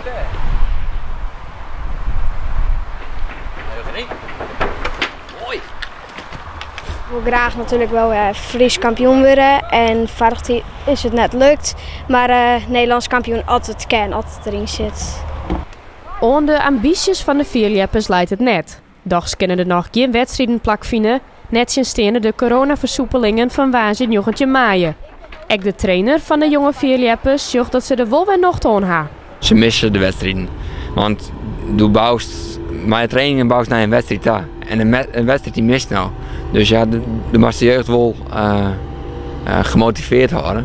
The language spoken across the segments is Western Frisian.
Ik wol graach natuerlik wol wer Frysk kampioen wurde en foarich tiid is it net lukt, mar Nederlânsk kampioen as it kin, as it deryn sit. Oan de ambysjes fan de fierljeppers leit it net. Dochs kinne der noch gjin wedstriden plakfine, nettsjinsteande de coronafersoepelingen fan woansdei 19 maaie. Ek de trainer fan de jonge fierljeppers sjocht dat se der wol wer nocht oan ha. Se misse de wedstriden, want do boust mei de trainingen boust nei in wedstriid ta en in wedstriid dy mist no. Dus ja, do moatst de jeugd wol gemotiveerd hâlde.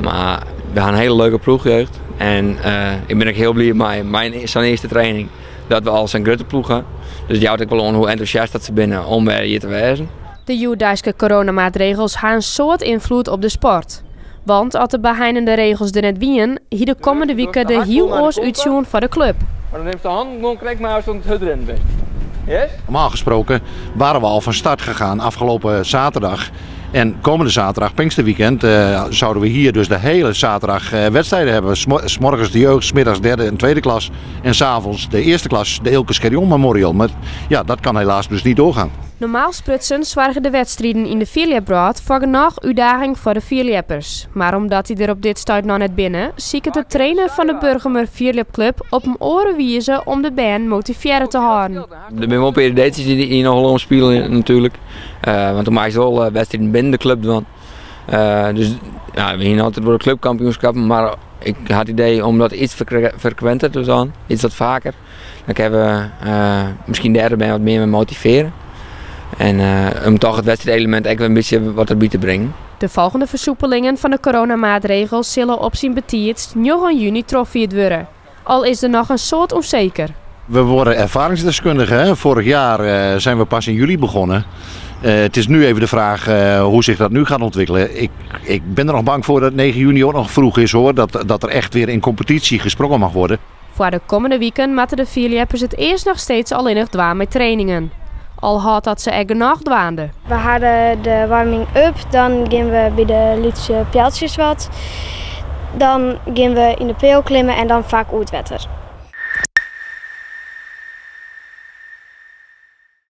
Mar we ha in hiele leuke ploech jeugd en ik bin ek hiel bliid mei myn sa'n earste training dat we al sa'n grutte ploech ha. Dus it jout ek wol oan hoe entûsjast dat se binne om wer hjir te wêzen. De hjoeddeiske coronamaatregels ha in soad ynfloed op de sport. Want as de beheinende regels der net wienen, hie de kommende wike der hiel oars útsjoen foar de klup. Maar dan nimst de hannen gewoan krekt mei ast oan it hurdrinnen bist. Yes? Normaal gesproken waren we al van start gegaan afgelopen zaterdag. En komende zaterdag, Pinksterweekend, zouden we hier dus de hele zaterdag wedstrijden hebben. 's Morgens de jeugd, 's middags derde en tweede klas. En 's avonds de eerste klas, de Eelke Scherjon Memorial. Maar ja, dat kan helaas dus niet doorgaan. Normaal sprutsen soargje de wedstriden yn de fierljepwrâld foar genôch útdaging foar de fierljeppers. Mar omdat dy der op dit stuit noch net binne, siket de trainer fan de Burgumer fierljepklup op in oare wize om de bern motivearre te hâlden. Der binne wol in pear ideetsjes dy't yn 'e holle omspylje natuerlik. Want do meist wol wedstriden binnen de klup dwaan. Dus ja, we hiene altyd wol de klupkampioenskappen, mar ik ha it idee om dat iets frekwinter te dwaan, iets wat faker. Dan kinne we miskien dêr de bern wat mear mei motivearje. En om toch it wedstriidelemint ek wer in bytsje wat derby te bringen. De folgjende fersoepelingen fan de coronamaatregels sille op syn betiidst 9 juny trochfierd wurde. Al is der noch in soad ûnseker. We worden ervaringsdeskundigen. Hè? Vorig jaar zijn we pas in juli begonnen. Het is nu even de vraag hoe zich dat nu gaat ontwikkelen. Ik ben er nog bang voor dat 9 juni ook nog vroeg is hoor. Dat er echt weer in competitie gesprongen mag worden. Foar de kommende wiken moatte de fierljeppers it earst noch steeds allinnich dwaan mei trainingen. Al hâldt dat se ek genôch dwaande. We hawwe de warming up, dan gean we by de lytse pealtsjes wat. Dan gean we yn de peal klimme en dan faak oer it wetter.